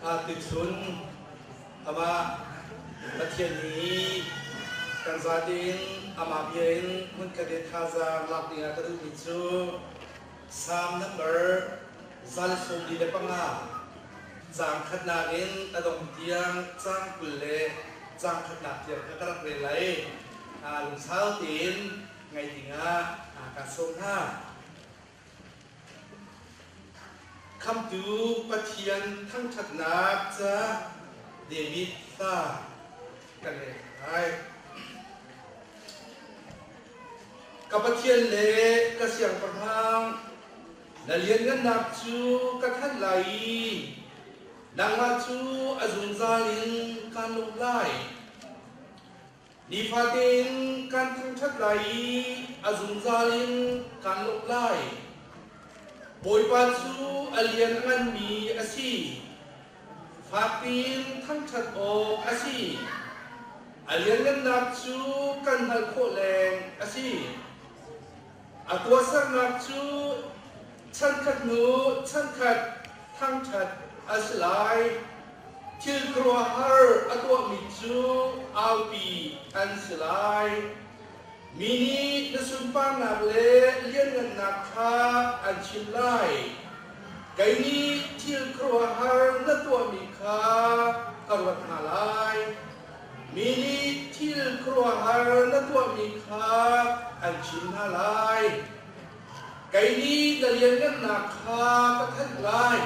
Tuchun amah Pathian nih kan zatein amah bia in hmunkhat in thazaang lak dingah ka duhmi cu Psalm number 145 caang khatnak in a dong tiang caang 20 le caang khatnak tiang kha ka rak rel lai. Lungsau tein ngaih dingah kaan sawm hna. Khamhtu Pathian thangṭhatnak ca David hla kan rel lai. Ka Pathian le ka Siangpahrang, na lianngannak cu ka thanh lai i nangmah cu a zungzal in kaan lawmh lai. Nifate in kan thangṭhat lai i a zungzal in kan lawmh lai. Bawipa cu a lian a nganmi a si. Fakpi in thangṭhat awk a si. A lianngannak cu kan hngalh khawh leng a si. A tuahsernak cu chankhat hnu chankhat thangṭhat a si lai. Thil khuaruahhar a tuahmi cu aupi an si lai. Mi nih na sunparnak le lianngannak kha an chim lai. Kei nih thil khuaruahhar na tuahmi kha ka ruat hna lai. Mi nih thil khuaruahhar na tuahmi kha an chim hna lai. Kei nih na lianngannak kha ka thanh lai.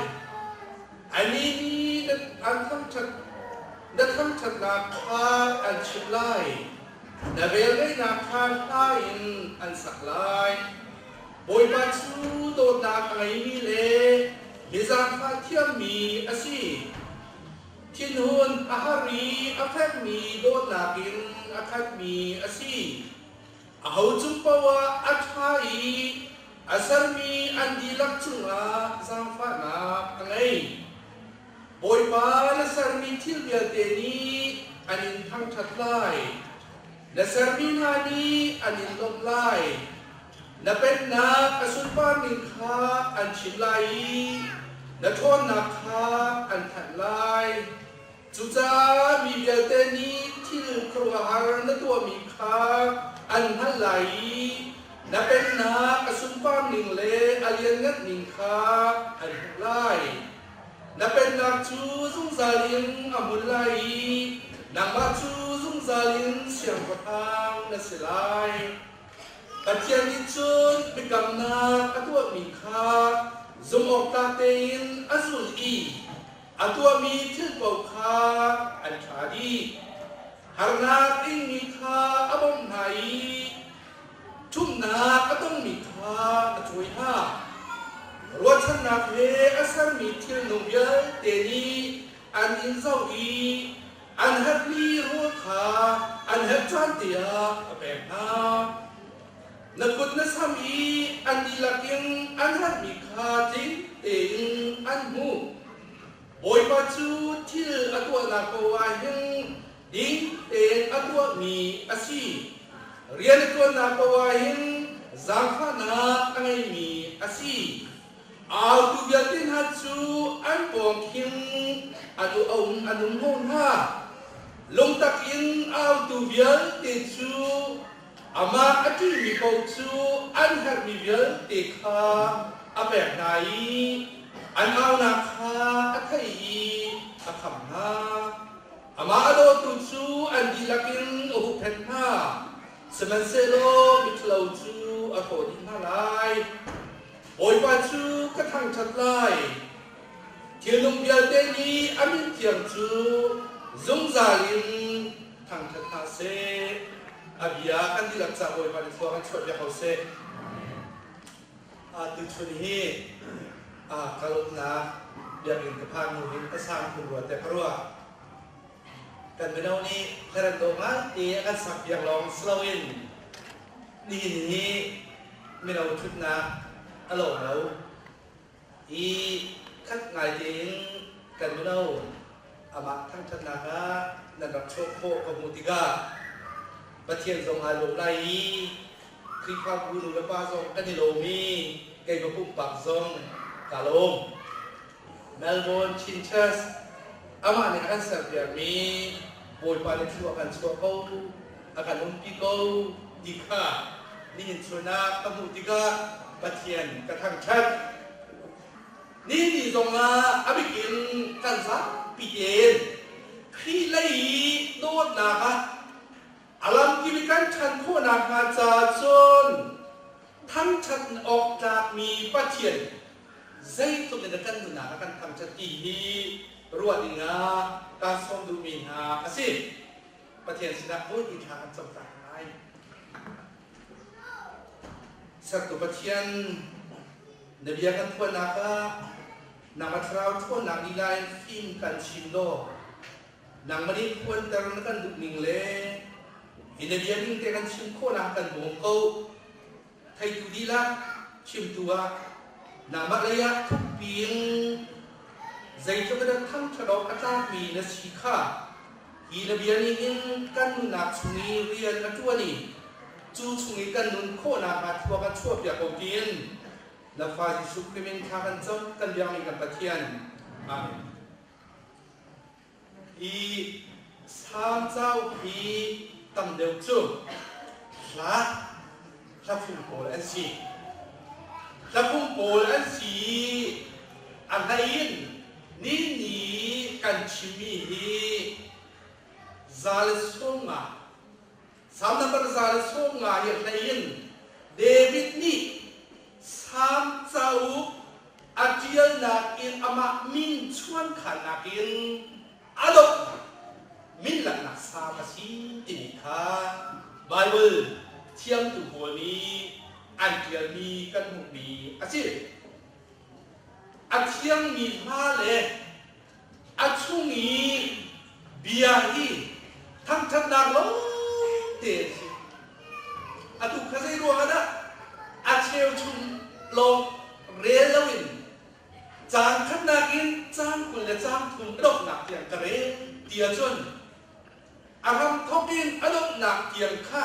Anih nih an thangṭhat, na thangṭhatnak kha an chim lai. Na velngeihnak kha hla in an sak lai. Bawipa cu dawtnak a ngeimi le mi zaangfah thiammi a si. Thinhun a har i a fekmi dawtnak in a khatmi a si. Aho cung paoh ah a ṭha i a sermi an dihlak cungah zaangfahnak a ngei. Bawipa na sermi thil vialte nih an in thangṭhat lai. Na sermi hna nih an in lawmh lai. Na pennak a sunparning kha an chim lai i na ṭhawnnak kha an thanh lai. Cucaah mi vialte nih thil khuaruahhar na tuahmi kha an hngalh lai i na pennak a sunparning le a liannganning kha an hmuh lai. Na pennak cu zungzal in a hmun lai i nangmah cu zungzal in siangpahrang na si lai. Pathian nih cun biakamnak a tuahmi kha zumhawktlak tein a zulh i a tuahmi thil paoh kha an ṭha dih. Harnak ingmi kha a bawmh hna i ṭhumhnak a tongmi kha a cawi hna. Ruahchannak he a sermi thilnung vialte nih an in zoh i an herhmi rawl kha an herh caan te ah a pek hna. Na kut na sam i an dihlak in an herhmi kha tling tein an hmuh. Bawipa cu thil a tuahnak paoh ah hin ding tein a tuahmi a si. Rian a ṭuannak paoh ah hin zaangfahnak a ngeimi a si. Autu vialte hna cu an pawng khin an um an um ko hna. Lungtak in autu vialte cu amah a ṭihmi paoh cu an herhmi vialte kha a pek hna i an aunak kha a theih i a khamh hna. Amah a dawtu cu an dihlak in a huhphenh hna, sihmanhsehlaw miṭhalo cu a hrawh dih hna lai. Bawipa cu ka thangṭhat lai. Thilnung vialte nih a min thiang cu zungzal in thangṭhat hna seh. A bia kan dihlak ca Bawipa nih thlua kan chuahpiak ko seh. Tuchun hi ka lawmhnak biakinn ka phan hnu hin a sang khun rua tiah ka ruah. Kan mino nih hlarem dawh ngaite a kan sakpiak lawng si loin nihin hi mino ṭhutnak a lawng lo i khat ngai tein kan mino amah thangṭhatnak ah nan rak chuah khawh ka hmuh tikah Pathian zong aa lawm lai i Khrihfabu nu le pa zong kan i lawm i keimah pumpak zong kaa lawm. Melbourne Chin Church. Amah nih a kan serpiakmi Bawipa nih thlua a kan chuah ko, a kan umpi ko ti kha nihin chun ah ka hmuh tikah Pathian ka thangṭhat. Ni ni zongah a bik in kan zapi tein Khrih lei i dawtnak ah a lamkip i kan ṭhan khawh nakhnga caah cun thangṭhat awk tlakmi Pathian zeitluk in dah kan nunnak a kan thangṭhat ti hi ruah dingah kaan sawm duhmi hna a si. Pathian sinah vui thla kan cam ta lai. Sertu Pathian, na bia kan phuannak ah nangmah thlarau ṭhawnnak lila in fim kan chim law nangmah nih phuanter na kan duh ning le hi na bia ning te kan chim khawhnak kan bawm ko. Theitu dihlak chimtu ah nangmah lei ah thukpi in zeitluk in dah thangṭhat awk a tlakmi na si kha hi na bia nih hin kan nunnak chung i rian a ṭuan i cu chung i kan nun khawh nakhnga thua kan chuahpiak ko tiin na fa Jesuh Khrih min thla kan cam kan biakmi kan Pathian. Amen. Hi Salm cauk hi tam deuh cu hla hlafung pawl an si. Hlafung pawl an si i a hlei in ni ni kan chimmi hi 150 Salm number 150 hi a hlei in David nih Salm cauk a ṭialnak in amah min chuankhannak in a donghnak min laknak salm a si timi kha Baibal thiamtu pawl nih an ṭialmi kan hmuhmi a si. A thiangmi hla le a chung i bia hi thangṭhatnak lawngte an si. Atu kha zei ruangah dah a cheuchum lawng rel loin caan khatnak in caan 20 le caan thum a donghnak tiang ka rel ti ahcun a hramthawk in a donghnak tiang kha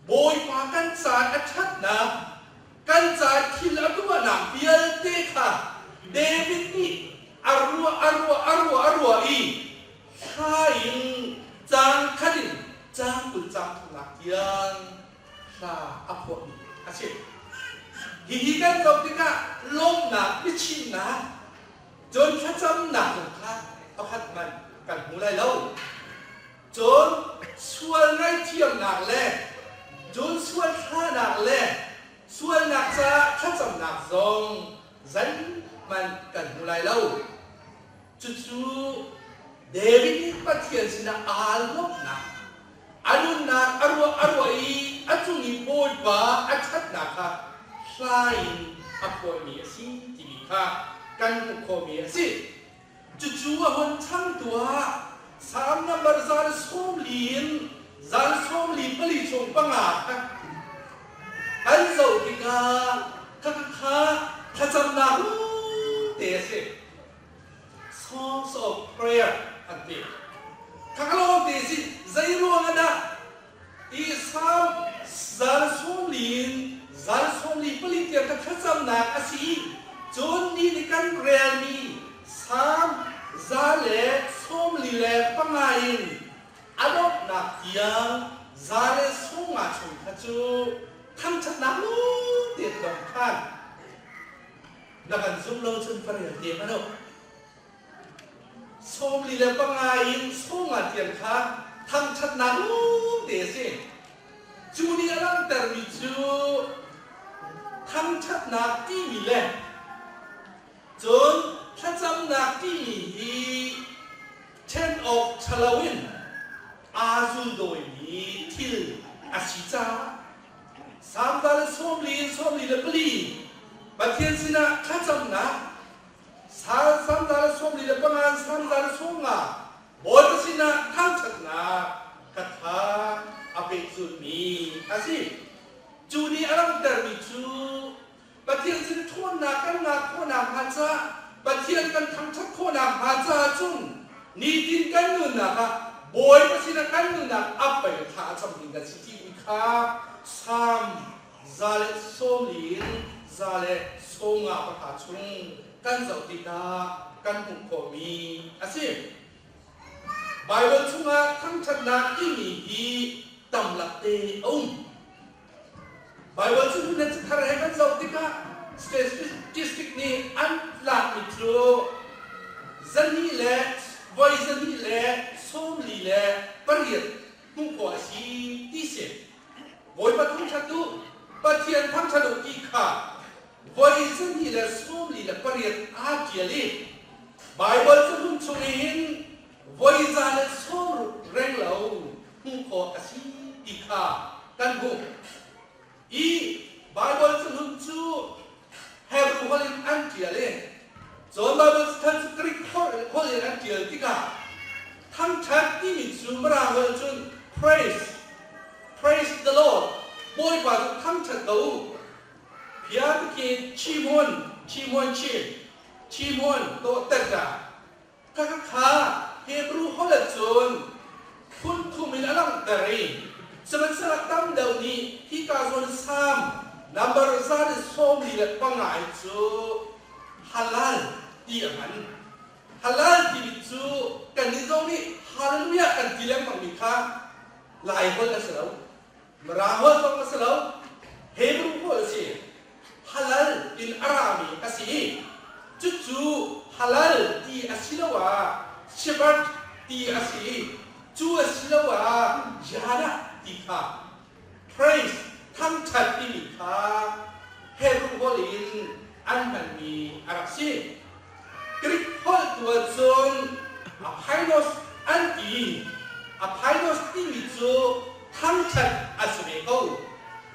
Bawipa kan ca a ṭhatnak, kan ca thil a tuahnak vialte kha David nih a ruah, a ruah, a ruah, a ruah i thla in caang khat in caang 20 caang thumnak tiang hla a phuahmi a si. Hihi kan zoh tikah lawmhnak, biachimnak, cun thlacamnak zong kha pakhat hmanh kan hmu lai lo. Cun sual ngaihthiamnak le cun sual thlahnak le sualnak caah thlacamnak zong zeihmanh kan hmu lai lo. Cucu David nih Pathian sinah aa lawmhnak, a nunnak a ruah a ruah i a cung i Bawipa a ṭhatnak kha hla in a phuahmi a si timi kha kan hmuh khawhmi a si. Cucu a hun changtu ah Salm number 140 in 144 chung panga kha kan zoh tikah khakha thlacamnak te a si. Songs of Prayer an ti. Khakalo te si zei ruang ah dah I Salm 140 in 144 tiang kha thlacamnak a si i cun ni nih kan relmi Salm 145 in a donghnak tiang 150 chung kha cu thangṭhatnak lawngte an dong ṭhan. Na kan zum lo cun va rel te hmanh u. 45 in 50 tiang kha thangṭhatnak lawngte a si. Cu nih a langhtermi cu thangṭhatnak timi le cun thlacamnak timi hi ṭhen awk ṭhalo in aa zuldawimi thil a si caah Salm 140 in 44 Pathian sinah thlacamnak Salm 45 Salm 150 Bawipa sinah thangṭhatnak ka tha a pehzulhmi a si. Cu nih a langhtermi cu Pathian sin ṭhawnnak kan ngah khawhnak hnga caah Pathian kan thangṭhat khawhnak hnga caah cun nitin kan nunnak ah Bawipa sinah kan nunnak ap pei thla a cam ding kan si timi kha Salm 140 in 150 chung kan zoh tikah kan hmuh khawhmi a si. si. Baibal chungah thangṭhatnak timi hi tamlak te a um. Baibal cu nan cathar he kan zoh tikah statistic nih an tlakmi cu zahnih le voi 248 hmuh khawh a si ti si. Bawipa thangṭhat u, Pathian thangṭhat u ti kha voi 248 aa ṭial i Baibal cahlun chung i hin voi 160 renglo hmuh khawh a si ti kha kan hmuh. I Baibal cahlun cu Hebrew holh in an ṭial i cun Baibal cathar cu Greek holh in an ṭial tikah thangṭhat timi cu Mirang holh cun praise, praise the Lord, Bawipa cu thangṭhat ko u. Phiatike Chimon, Chimon Chin, Chimon tawhter Khakha Hebrew holh ahcun phun thum in a langhter i sihmanhsehlaw tam deuh nih hika zawn Salm nambar 145 in cu halal ti a hman. Halal timi cu kannih zong nih hallelujah kan ti lengmangmi kha Lai holh a si lo. Mirang holh zong a si lo. Hebrew holh a si. Halal in a rami a si i cucu halal ti a si lo ah Shabbat ti a si i cu a si lo ah Yada ti kha praise thangṭhat timi kha Hebrew holh in an hmanmi a rak si. Greek holh tu ahcun Aphynos an ti. Aphynos timi cu thangṭhat a si ve ko.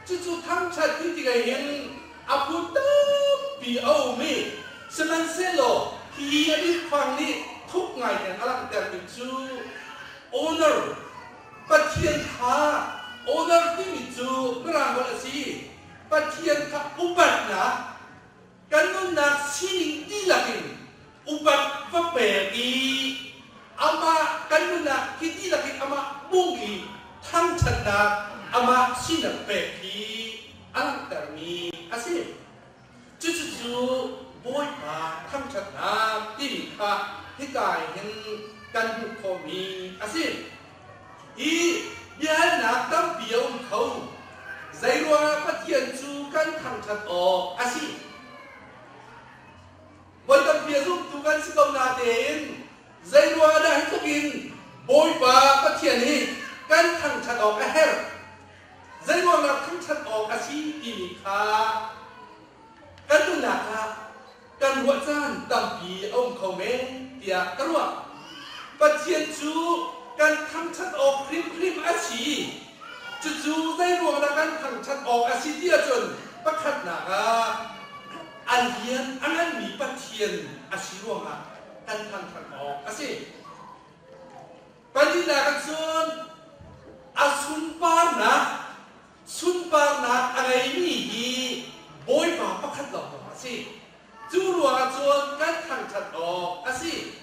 Cucu thangṭhat ti tikah hin a phu tampi a um i sihmanhsehlaw hi a bikfang nih thuk ngai in a langhtermi cu honor Pathian kha honor timi cu Mirang holh a si. Pathian kha upatnak kan nunnak sining dihlak in upat va pek i amah kan nunnak hi dihlak in amah bung i thangṭhatnak amah sinak pek hi a langhtermi a si. Cucu Bawipa thangṭhatnak timi kha hika hin kan hmuh khawhmi a si. Hi biahalnak tampi a um kho. Zeiruangah Pathian cu kan thangṭhat awk a si? Voi tampi a zumtu kan si ko natein zeiruangah dah hi tluk in Bawipa Pathian hi kan thangṭhat awk a herh? Zeiruangah thangṭhat awk a si timi kha kan nunnak ah kan ruah caan tampi a um kho men tiah ka ruah. Pathian cu kan thangṭhat awk hrimhrim a si. Cucu zeiruang dah kan thangṭhat awk a si ti ahcun pakhatnak ah a lian a nganmi Pathian a si ruangah kan thangṭhat awk a si. Pahnihnak ah cun a sunparnak sunparnak a ngeimi hi Bawipa pakhat lawnglawng a si. Cu ruangah cun kan thangṭhat awk a si.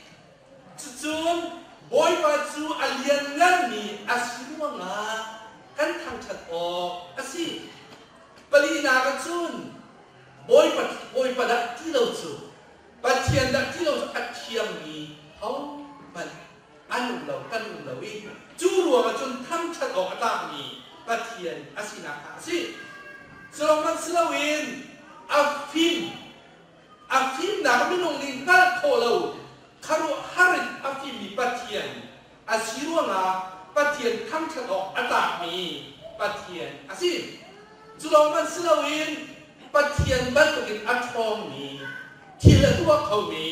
Cucun Bawipa cu a liannganmi a si ruangah kan thangṭhat awk a si. Palinak ah cun Bawipa Bawipa dah ti lo cu Pathian dah ti lo cu a thiangmi hohmanh an um lo kan um lo i cu ruangah cun thangṭhat awk a tlakmi Pathian a sinak kha a si. Culawng si loin a fim a fimnak minung nih hngalh khawh lo khuaruahhar in a fimmi Pathian a si ruangah Pathian thangṭhat awk a tlakmi Pathian a si. Cu lawng si loin Pathian bantukin a ṭhawngmi thil a tuah khomi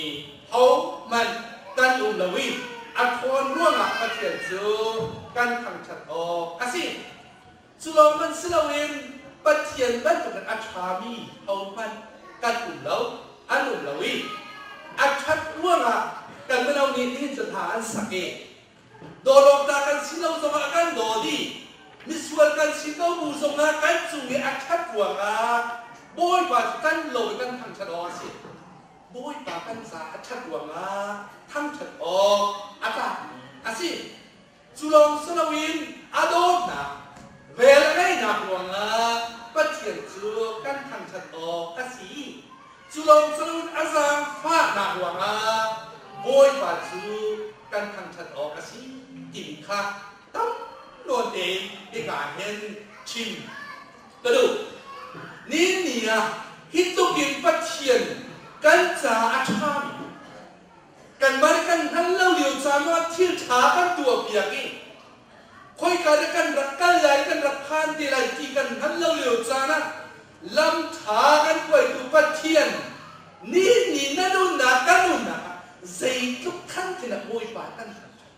hohmanh kan um lo i a ṭhawn ruangah Pathian cu kan thangṭhat awk a si. Cu lawng si loin Pathian bantukin a ṭhami hohmanh kan um lo, an um lo i a ṭhat ruangah kan mino nih nihin cu hla an sak i Dawlawk kan si lo zongah kan daw dih. Misual kan si ko bu zongah kan cung i a ṭhat ruangah Bawipa cu kan lo i kan thangṭhat awk a si. Bawipa kan ca a ṭhat ruangah thangṭhat awk a tlakmi a si. Cu lawng si loin a dawtnak, vel a ngeihnak ruangah Pathian cu kan thangṭhat awk a si. Cu lawng si loin a zaangfahnak ruangah Bawipa cu. cu kan thangṭhat awk a si timi kha tam nawn tein hika hin chim ka duh. Ni ah hi tluk in Pathian kan caah a ṭhami kanmah nih kan hngal lo lio caan ah thil ṭha kan tuahpiak i khoika dah kan rak kal lai kan rak phan te lai ti kan hngalh lo lio caan ah lam ṭha kan hruaitu Pathian ni ni na nunnak kan nunnak ah zeitluk khan khin ah Bawipa kan thangṭhat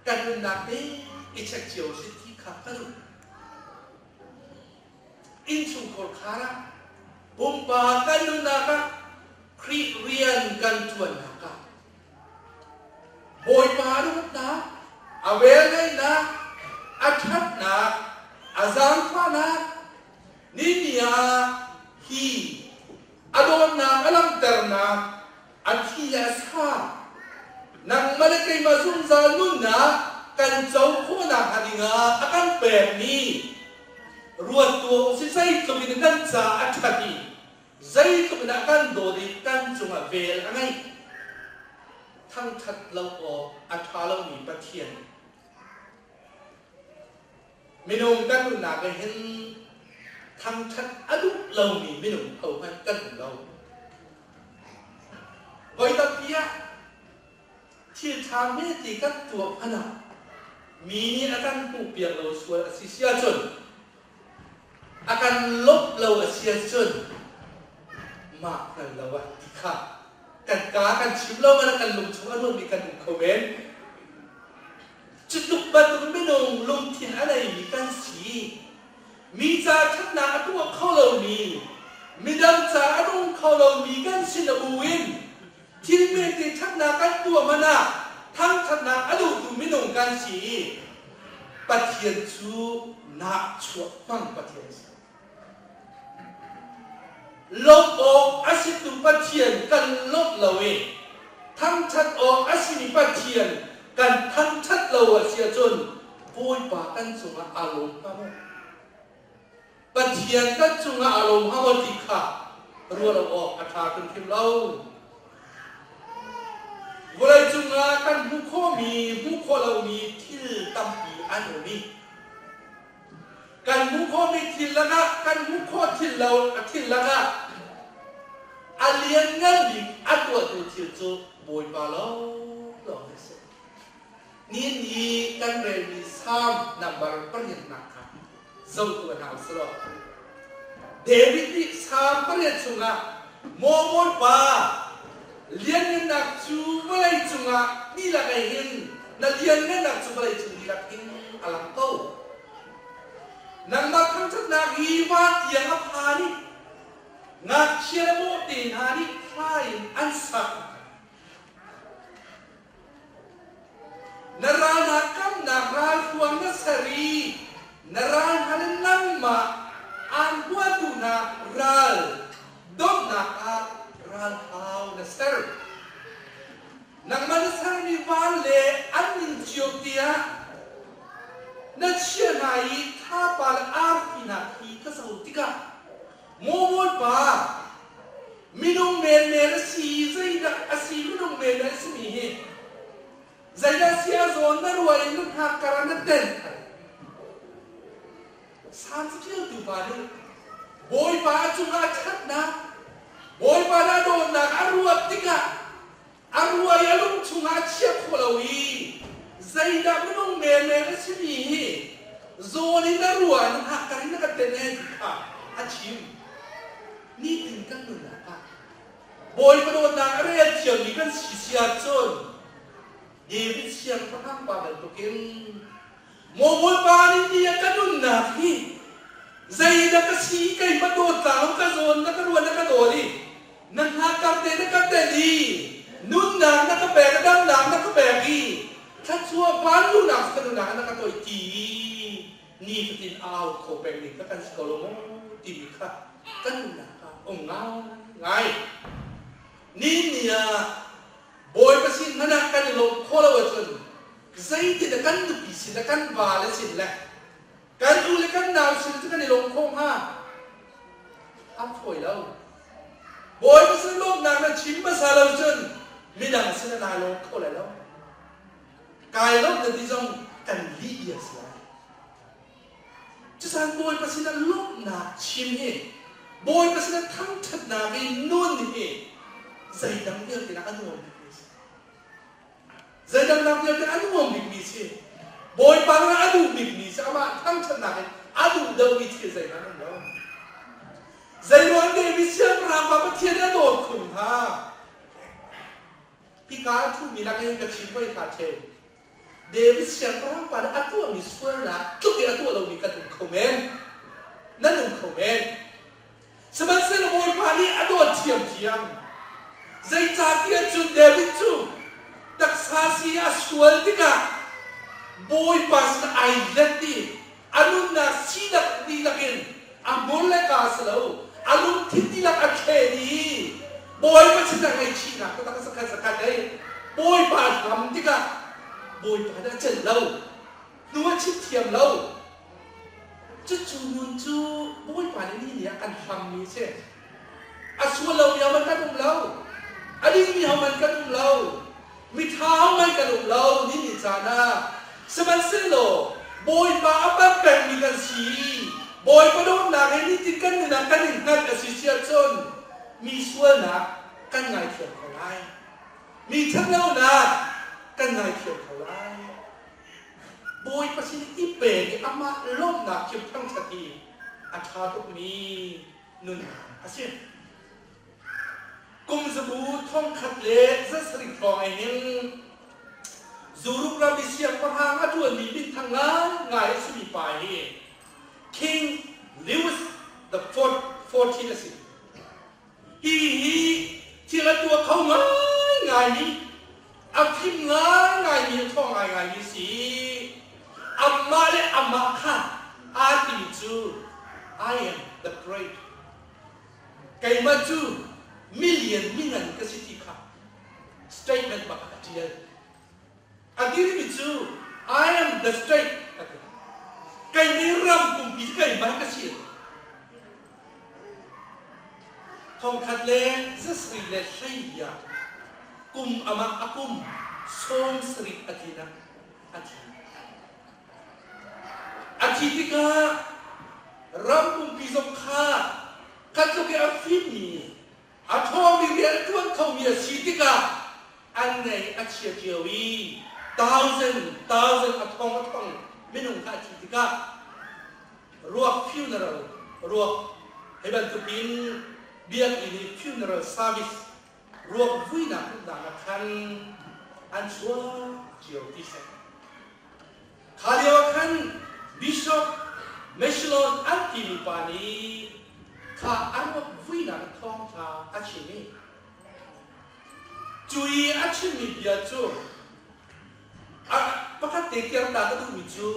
kan nunnak te i check cio si ti kha ka duh. Innchungkhar khar ah pumpak kan nunnak ah Khrih rian kan ṭuannak ah Bawipa dawtnak, a velngeihnak, a ṭhatnak, a zaangfahnak, nini ah hi a dawtnak a langhternak a thi le a sa nangmah le keimah zungzal nunnak kan co khawhnak hnga dingah a kan pekmi ruat tuah u si. Zeitluk in kan ca a ṭhat i zeitluk in a kan dawt i kan cungah vel a ngeih, thangṭhat lo awk a ṭha lomi Pathian. Minung kan nunnak ah hin thangṭhat a duh lomi minung hohmanh kan um lo. Voi tampi ah thil ṭha hme ti kan tuah hmanh ah mi nih a kan hmuhpiak lo sual a si si ahcun, a kan lawmh lo a si ahcun mah hngal lo ah ti kha kan kaa kan chim lo man kan lung chung a ruatmi kan um kho men. Cutluk bantuk minung lungthin a neimi kan si. Mi ca ṭhatnak a tuah kho lomi, midang ca a nung kho lomi kan si na buin thil hmete ṭhatnak kan tuah man ah thangṭhatnak a duhtu minung kan si i Pathian cu nahchuah hmang Pathian a si. Lawmh awk a situ Pathian kan lawmh lo i thangṭhat awk a simi Pathian kan thangṭhat lo a si ahcun Bawipa kan cungah aa lawm hnga maw? Pathian kan cungah aa lawm hnga maw ti kha ruah lo awk a ṭha hrimhrim lo. Vawleicung ah kan hmuh khawhmi, hmuh khawh lomi thil tampi an um i Kan hmuh khawhmi thil lakah kan hmuh khawh thil lo thil lakah a lianngan bik a tuahtu thil cu Bawipa lawnglawng hi a si. Nihin i kan relmi Salm nambar pariatnak kha zoh tuah hna usih law David nih Salm pariat chungah Maw Bawipa, lianngannak cu vawlei cungah dihlak ei hin na lianngannak cu vawlei cung dihlak in a lang ko. Nangmah thangṭhatnak hi van tiang a phan i ngakchia le bawhte hna nih hla in an sak. Na ral hna kamnak ralhruang na ser i na ral hna le nangmah aan huatu hna ral donghnak ah ralhau na ser. Nangmah na sermi van le an ning cio tiah na chiah hna i thlapa le arfi hna khi ka zoh tikah maw Bawipa, minung menmen a si, zeidah a si minung menmen a simi hi zeidah si a zawn na ruah in na hngak kar ah na tenh. Salm caṭialtu pa nih Bawipa a cungah ṭhatnak, Bawipa na dawtnak a ruat tikah a rua i a lung chungah a chia kho lo i zeidah minung menmen a simi hi zawn in a rua in hngak in a kan tenh ti kha a chim. Nitin kan nunnak ah Bawipa dawtnak a rel thiammi kan si si ahcun David siangpahrang pa bantukin maw Bawipa nih ni a ka nunnak hi zeidah ka si keimah dawtlang ka zawn na ka ruan na ka dawl i na hngakam te na ka tel i nunnak na ka pek damnak na ka pek i thluachuah vanluhnak ka nunnak na ka toih ti ni fatin au kho peng ding ka kan si ko lo maw timi kha kan nunnak ah um ngai ngai. Ni ni ah Bawipa sin hmanh ah kan i lawmh khawh lo ahcun zeitin dah kan nupi sin le kan vale sin le kan u le kan nau sin cu kan i lawmh khawh hnga? A fawi lo. Bawipa sin lawmhnak na chim hmasa lo cun. Midang sin ah naa lawm kho lai lo. Kai lawmh na ti zong kan lih bia si lai. Cucaah Bawipa sinah lawmhnak chim hi Bawipa sinah thangṭhatnak i nun hi zeidang vialte nak a nuam bikmi a si. Zeidang nak vialte a nuam bikmi a si. Bawipa nih a duh bikmi si amah thangṭhatnak in a duh deuhmi thil zeihmanh um lo. Zeiruang David siangpahrang pa Pathian a dawt khun hnga? Hika a ṭhumi lak in ka chim hoi hna ṭheu. David siangpahrang pa nih a tuahmi sualnak tluk in a tuah lomi kan um kho men. Nan um kho men. Sihmanhsehlaw Bawipa nih a dawt ṭhiamṭhiam. Zeicahtiah cun David cu taksa si a sual tikah Bawipa sinah ai let i a nunnak sinak dihlak in a hmur le kaa si lo, a lungthin dihlak a thlen i Bawipa sinah ngaihchihnak taktak a sakhat sakhat ei. Bawipa a hlam tikah Bawipa nih a celh lo, hnu a chit thiam lo. Cucu nun cu Bawipa nih ni ni ah kan hlammi a si. A sual lomi hohmanh kan um lo. A dingmi hohmanh kan um lo. Miṭha hohmanh kan um lo ni ni caan ah. Sihmanhsehlaw Bawipa a panh pengmi kan si. Bawipa dawtnak he nitin kan nun ah kan i hngalh a si si ahcun mi sualnak kan ngaithiam kho lai. Mi ṭhatlonak kan ngaithiam kho lai. Bawipa sin i pek i amah lawmhnak cu thangṭhat hi a ṭha tukmi nunnak a si. Kum zabu thongkhat le zasarih hrawng ai hin Zuruk ram i siangpahrang a ṭuanmi minthang ngaingai a simi pa hi King Louis the Fourteen a si. Hihi thil a tuah kho ngaingaimi, a fim ngaingaimi, a ṭhawng ngaingaimi a si. Amah le amah kha aa timi cu I am the great. Keimah cu milian mingan ka si ti kha statement bak a ṭial. A dirmi cu I am the state a ti. Kei nih ram pumpi cu keimah ka si. Thongkhat le zasarih le hleihnih ah kum amah a kum 70 a tlin ah a thi. A thi tikah ram pumpi zong kha kha tluk i a fimmi a ṭhawngmi rian a ṭuan khomi a si tikah an ngaih a chia cio i thousand thousand a thong a thong minung kha a thi tikah ruak funeral ruak hi bantukin biakinn i funeral service ruak vuinak hmunhnak ah khan an chuak cio ti seh. Kha lio ah khan Bishop Mechelon an timi pa nih kha a ruak vuinak thawngṭha a chim i cu i a chimmi bia cu pakhat te tiang ta ka duhmi cu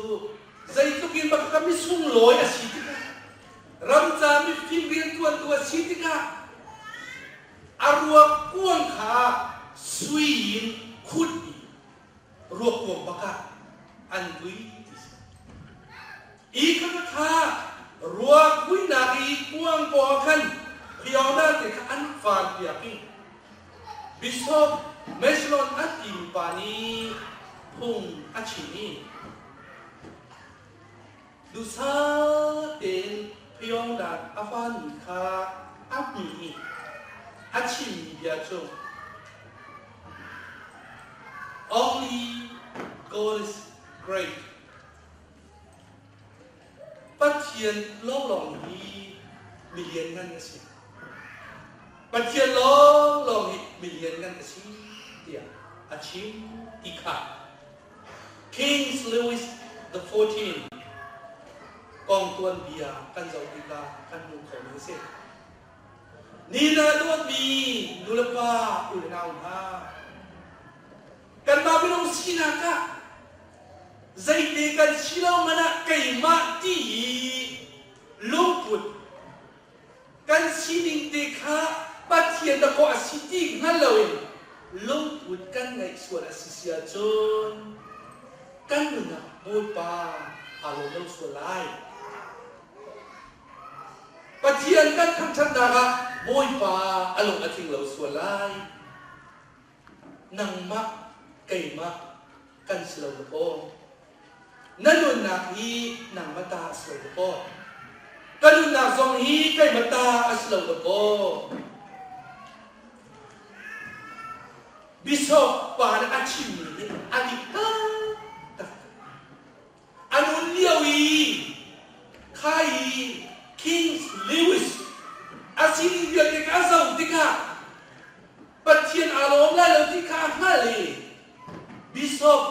zeitluk in bak ka misunglawi a si tikah ramca mifim rianṭuantu a si tikah a ruak kuang kha sui in khut i ruak kuang bak ah an vui ti si. I kha kha ruak vuinak i kuang paw khan Fiona te kha an van piak i Bishop Mechelon an timi pa nih phung a chim i duhsah tein Fiona a vanmi kha a hmuh i a chimmi bia cu Only God is great. Pathian lawnglawng hi milianngan a si. Pathian lawnglawng hi milianngan a si tiah a chim ti kha King Louis the XIV kong tuanbia kan zoh tikah kan hmuh khomi a si. Ni na dawtmi nulepa u le nau hna, kanmah minung sinak ah zeite kan si lo man ah keimah ti i lungput kan sining te kha Pathian dakaw a si ti hngal loin lungput kan ngeih sual a si si ahcun kan nun ah Bawipa aa lawm lo sual lai. Pathian kan thangṭhatnak ah Bawipa a lung a tling lo sual lai. Nangmah keimah kan si lo kaw. Na nunnak hi nangmah ta a si lo kaw. Ka nunnak zong hi keimah ta a si lo kaw. Bishop pa nih a chimmi hi a dik taktak. A nun lio i kha i King Louis a sining vialte kha a zoh tikah Pathian aa lawm lai lo ti kha a hngalh i Bishop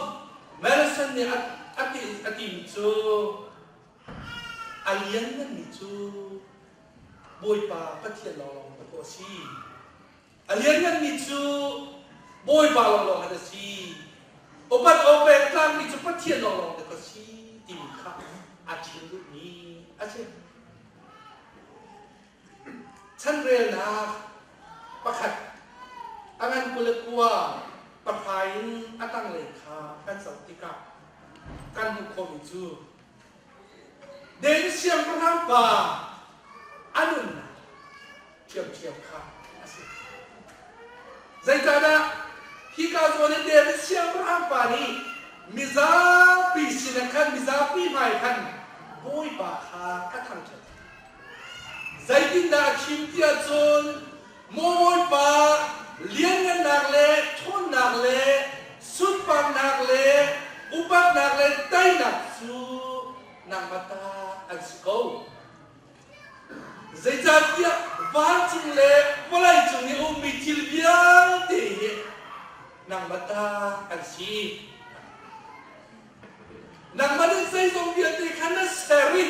Madison nih a ti a timi cu a liannganmi cu Bawipa Pathian lawnglawng dakaw a si. A liannganmi cu Bawipa lawnglawng an a si. Upat awk pek tlakmi cu Pathian lawnglawng dek a si timi kha a chim duhmi a si. Chanrelnak pakhat a ngan 29 pahra in a tanglei kha kan zoh tikah kan hmuh khawhmi cu David siangpahrang pa a nunnak ṭhiamṭhiam kha a si. Zeicahdah hika zawn in David siangpahrang pa nih mizapi sinah khan mizapi hmai khan Bawipa kha a thangṭhat. Zeitindah a chim ti ahcun maw Bawipa lianngannak le ṭhawnnak le sunparnak le upatnak le teinak cu nangmah ta an si ko. Zeicahtiah vancung le vawleicung i a ummi thil vialte hi nangmah ta an si. Nangmah nih zeizong vialte kha na ser i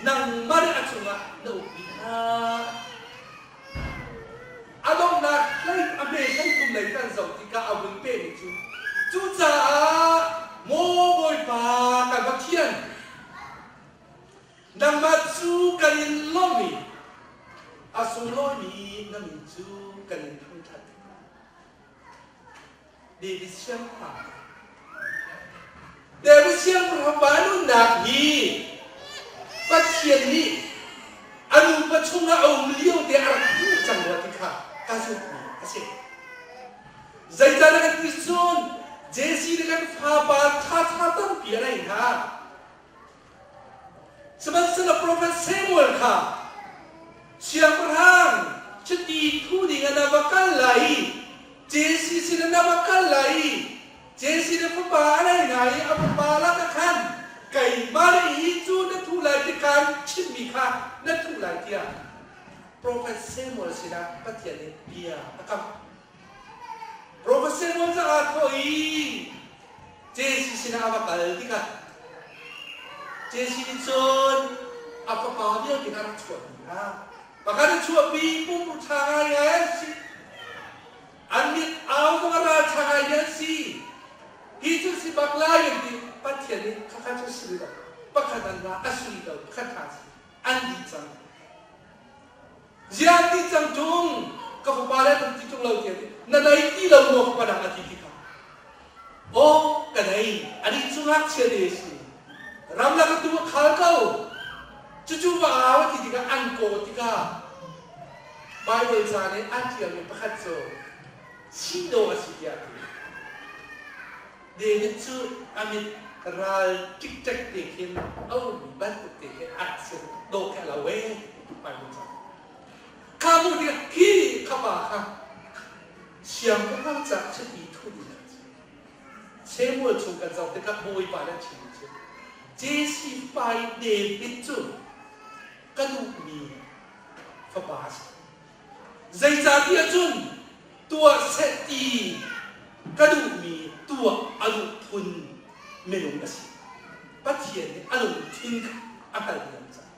nangmah nih a cungah na uk dih hna. A donghnak hlei a hme 13 lei kan zoh tikah a vun pehmi cu cucaah maw Bawipa kan Pathian nangmah cu kan in lawmh i a sunglawimi na min cu kan in thangṭhat. David siangpahrang David siangpahrang pa nunnak hi Pathian nih a nupa chungah a um lio te a rak hmuh cang rua ti kha ka zumhmi a si. Zeicahtiah kan ti cun Jesse nih kan fapa ṭhaṭha tampi a ngei hna. Sihmanhsehlaw profet Samuel kha siangpahrang chiti thu ding ah na va kal lai i Jesse sinah na va kal lai i Jesse na fapa a nei hna i a fapa lakah khan keimah nih hi cu na thuh lai ti kaan chimhmi kha na thuh lai tiah profet Samuel sinah Pathian nih bia a kamh. Profet Samuel cu aa thawh i Jesse sinah a va kal tikah Jesse nih cun a fapa vialte kha a rak chuahpi hna. Pakhat a chuahpi pumru ṭha ngaingai an si. An mit au zong a ralṭha ngaimi an si. Hi cu si bak lai an ti. Pathian nih khakha cu si rih lo. Pakhat an ra a si rih lo. Pakhat ṭha si. An dih cang. Ziah ti cang ṭung ka fapa le kan ti ṭung lo tiah na nei ti lo maw fapa dang a ti ti kha aw ka nei anih cu ngakchia te si ramlak a tu a khal ko cucu va au a ti tikah an kaw tikah Bible ca nih an ṭialmi pakhat cu Shiloh a si tiah a ti David cu a mit ral ṭikṭek te khin a ummi bantuk te khi a rak si dawh khi a lo ee Bible ca. Kha mu tikah khi kha pa kha siangpahrang caah chiti thuh ding a si. Samuel chung kan zoh tikah Bawipa nih a chimmi cu Jesse fapa i David cu ka duhmi fapa a si. Zeicahtiah cun tuah seh ti ka duhmi tuah a duh phun minung a si. Pathian nih a lungthin kha a hngalh caah.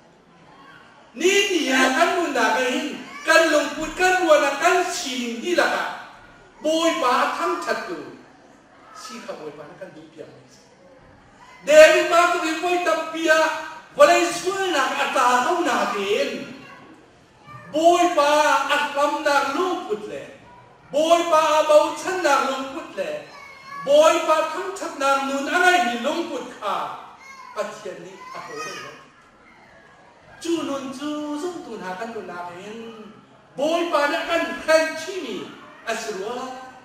Ni ni ah kan nunnak ah hin kan lungput kan ruahnak kan sining dihlak ah Bawipa a thangṭhattu si kha Bawipa nih kan duhpiakmi a si. David bantuk in voi tampi ah vawlei sualnak a tla ko natein Bawipa a hlamnak lungput le Bawipa aa bochannak lungput le Bawipa thangṭhatnak nun a ngeimi lungput kha Pathian nih a hlaw bal lo. Cu nun cu zumtu hna kan nunnak in Bawipa nih a kan hren chihmi a si rua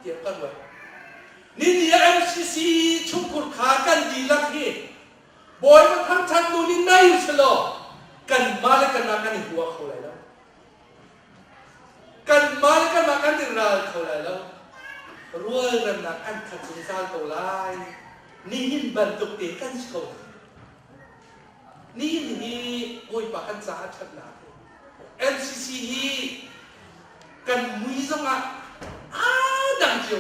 tiah ka ruat. Nini ah MCC chungkhur kha kan dihlak hi Bawipa thangṭhat nu nih nai usih kanmah le kanmah kan i hua kho lai lo. Kanmah le kanmah kan i ral kho lai lo. Rualremnak an khat zungzal ko lai. Nihin bantuk te kan si ko lai. Nihin hi Bawipa kan caah ṭhatnak MCC hi kan mui zongah aa dang cio.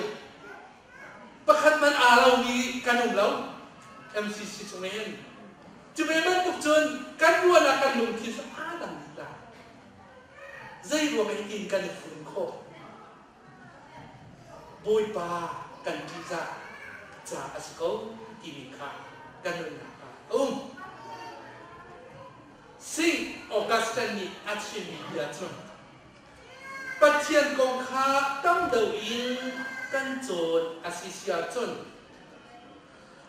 Pakhat man aa lomi kan um lo MCC chung hin. Cu ve bantuk cun kan ruahnak kan lungthin cu aa dang dih lai. Zei ruang hitin kan i fun khawh? Bawipa kan ṭihzah ca a si ko timi kha kan nunnak ah a um. Saint Augustine nih a chimmi bia cu Pathian kong kha tam deuh in kan cawn a si si ahcun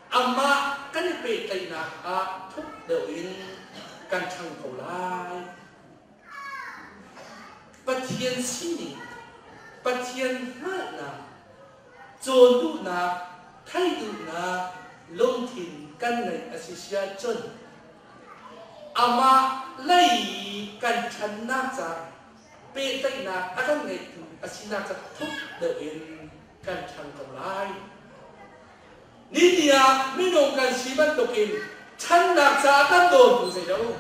amah kan i pehtlaihnak ah thuk deuh in kan ṭhang ko lai. Pathian sining, Pathian hngalhnak, cawn duhnak, theih duhnak lungthin kan ngeih a si si ahcun Amah lei kan ṭhannak ca pehtlaihnak a kan ngeihtu a sinak ca thuk deuh in kan ṭhang ko lai. Nini ah minung kan si bantukin ṭhannak caah kan dawntu zei lo.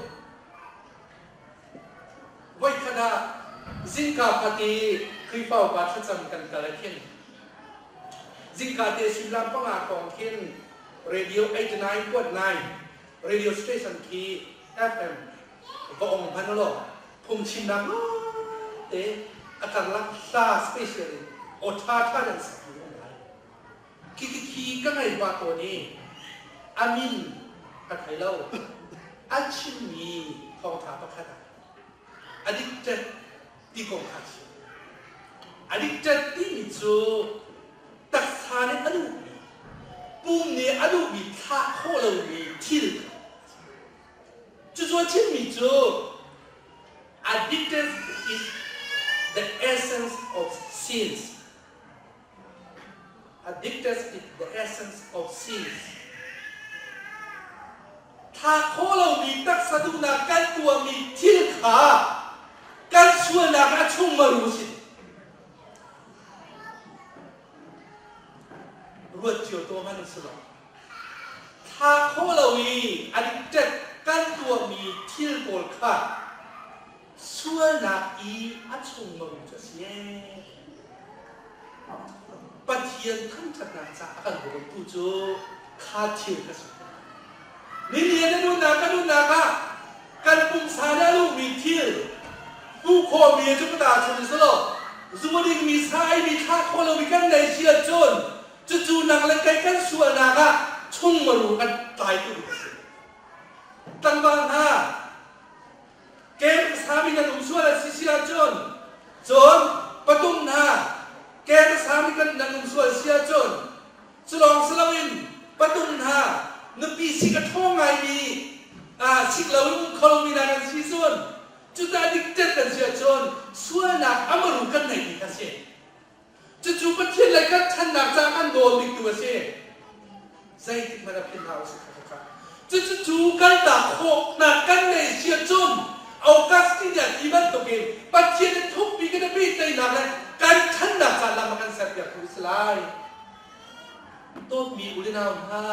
Voikhat ah zingka fate Khrihfa upa thlacam kan kal ah khin zingka te suimilam panga kong khin radio 89.9 radio station khi FM va ong hman law phungchimnak te a karlak hla special in aw ṭha ṭha nan sak mi um lai. Khi khi khi ka ngai pah tawn i a min ka thei lo. A chimmi thawngṭha pakhat ah addicted ti kong kha a chim. Addicted timi cu taksa nih a duhmi, pum nih a duhmi thlah khawh lomi thil kha a si. Cucu a chimmi cu addicted is the essence of sins. Addicted is the essence of sins. Thlah khawh lomi taksa duhnak kan tuahmi thil kha kan sualnak a chung maru a si. Ruat cio tuah hmanh si lo. Thlah khawh lo i addicted kan tuahmi thil pawl kha sualnak i a chung maru cu a si ee. Pathian thangṭhatnak ca a kan bawmtu cu kha thil kha si. Nilian na nunnak ka nunnak ah kan pumsa nih a luhmi thil hmuh khawhmi cu ka ta chung si lo. Zu dingmi sa eimi thlah khawh lomi kan nei si ahcun cucu nang le kei kan sualnak ah chungmaru kan tlaitu ding a si. Tlangval hna, kem sami nan um sual a si si ahcun cun patung hna kem sami kan nan um sual si ahcun culawng si loin patung hna nupi sik a ṭhawng ngaimi sik loin um kho lomi hna kan si cun cuta diktet kan si ahcun sualnak amaru kan neihmi kha si. Cucu Pathian lei kan ṭhannak caah kan dawn biktu a si. Zeitik hmanh ah philh hlah usih kha. Cucu cu kaltak khawhnak kan nei si ahcun Augustine ti bantukin Pathian in thukpi kan i pehtlaihnak le kan ṭhannak caan lam a kan serpiaktu a si lai. Dawtmi u le nau hna,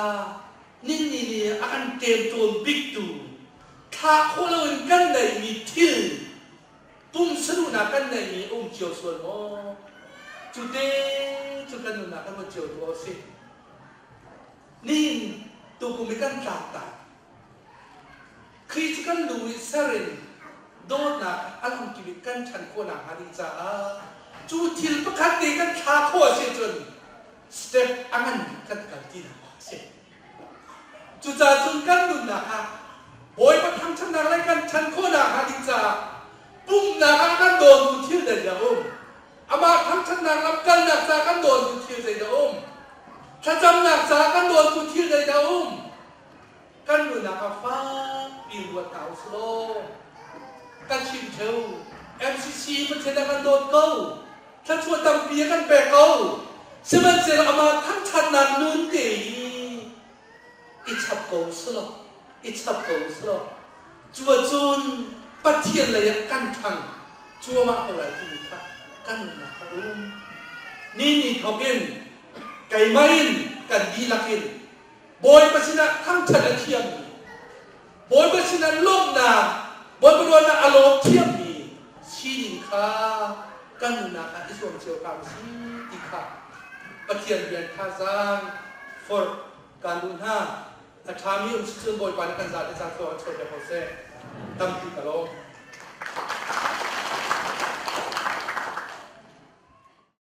ninni nih a kan ṭemṭawn biktu thlah khawh loin kan neihmi thil Pumsaduhnak kan neihmi a um cio sual maw? Cu te cu kan nunnak kan ruat cio tu a si. Nihin tukum i kan tlak ta. Khrih cu kan lu i ser in dawtnak a lamkip in kan ṭhan khawhnak hnga ding caah cu thil pakhat te kan thla khawh a si cun step a ngan bik kan kal tinak a si. Cucaah cun kan nunnak ah Bawipa thangṭhatnak le kan ṭhan khawhnak hnga ding caah pumhnak ah kan dawntu thil zeidah a um? Amah thangṭhatnak lam kalnak caah kan dawntu thil zeidah a um? Thlacamnak caah kan dawntu thil zeidah a um? Kan nunnak ah fakpi ruat hna u sih law kan chim ṭheo. MCC Pathian a kan dawt ko. Thluachuah tampi a kan pek ko. Sihmanhsehlaw amah thangṭhat. Thangṭhatnak nun te hi i chap ko selaw, i chap ko selaw, cu ahcun Pathian lei ah kan ṭhang cuahmah ko lai timi kha kan nunnak a um. Ni ni thawk in keimah in kan dihlak in Bawipa sinah thangṭhat a thiammi, Bawipa sinah lawmhnak, Bawipa ruahnak a lawm thiammi sining kha kan nunnak ah i zuam cio hram si ti kha Pathian rian thazaang forh kaan duh hna. A ṭhami um si cun Bawipa nih kan zate caan tluang in chuahpiak ko seh. Tampi ka lawm.